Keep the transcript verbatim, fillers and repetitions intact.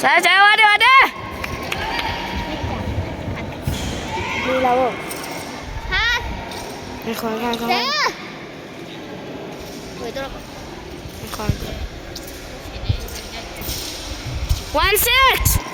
ꯁꯥꯔ, ꯁꯥꯔ, ꯋꯥꯗꯦ, ꯋꯥꯗꯦ꯫ ꯃꯤ ꯂꯥꯛꯑꯣ꯫ ꯍꯥ? ꯉꯥꯏꯈꯣ, ꯉꯥꯏꯈꯣ, ꯉꯥꯏꯈꯣ꯫ ꯁꯥꯔ! ꯂꯣꯏꯗꯣꯔꯕꯣ? ꯉꯥꯏꯈꯣ, ꯉꯥꯏꯈꯣ꯫ One six!